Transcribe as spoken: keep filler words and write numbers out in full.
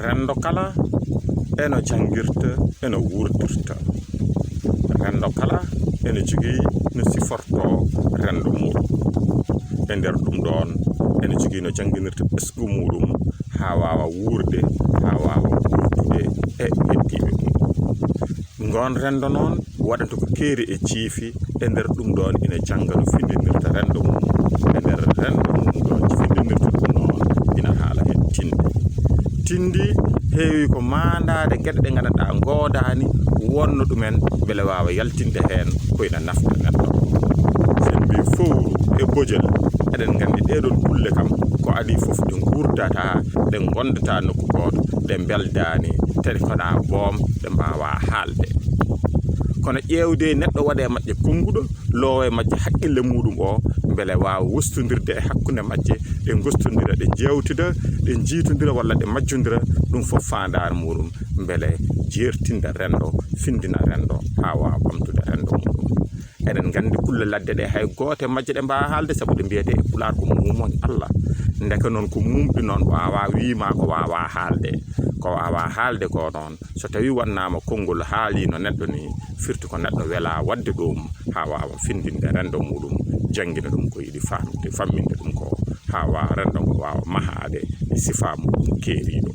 Renndo kala eno janngirta, eno wuurdirta. Renndo kala eno jogii no sifortoo renndo muuɗum. E nder ɗum ɗoon, ene jogii no jannginirta ɓesngu muuɗum haa waawa wuurde, haa waawa wuurdude e heddiiɓe mum. Ngoon renndo noon waɗata ko keeri e ciifi, e nder ɗum ɗoon ina jannga no findinirta renndo mum. E nder renndo mum ɗoon findinirta ɗum noon ina haala heen tindi. Tindi heewi ko maandaade geɗe ɗe nganndanɗaa ngoodaani wonno ɗumen mbele waawa yaltinde heen ko ina nafta neɗɗo. So en mbii fowru e bojel, eɗen nganndi ɗee ɗoon kulle kam ko adii fof ɗe nguurdata, ɗe ngondata nokku gooto, ɗe mbeldaani, tati konaa boom, ɗe mbaawaa haalde. Kono ƴeewde neɗɗo waɗa e majje konnguɗo, loowa e majje haqqille muuɗum o, mbele waawa wostondirde e hakkunde majje, ɗe ngostondira, ɗe njeewtida, ɗe njiitondira walla ɗe majjondira, ɗum fof faandaare muuɗum, mbele jeertinda renndo, findina renndo, haa waawa ɓamtude renndo muuɗum. Eɗen nganndi kulle ladde ɗe, hay goote majje ɗe mbaawa haalde, sabu ɗe mbiyetee e Pulaar ko muumoñ Allah. Ndeke noon ko muumɗi noon, waawaa wii ma ko waawaa haalde. Ko waawaa haalde ko noon, so tawii wannaama konngol haaliino neɗɗo ni, firti ko neɗɗo welaa waɗde ɗum haa waawa findinde renndo muuɗum, janngina ɗum ko yiɗi famde, famminde ɗum ko, haa waawa renndo ngo waawa mahaade e sifaa muuɗum keeriiɗo.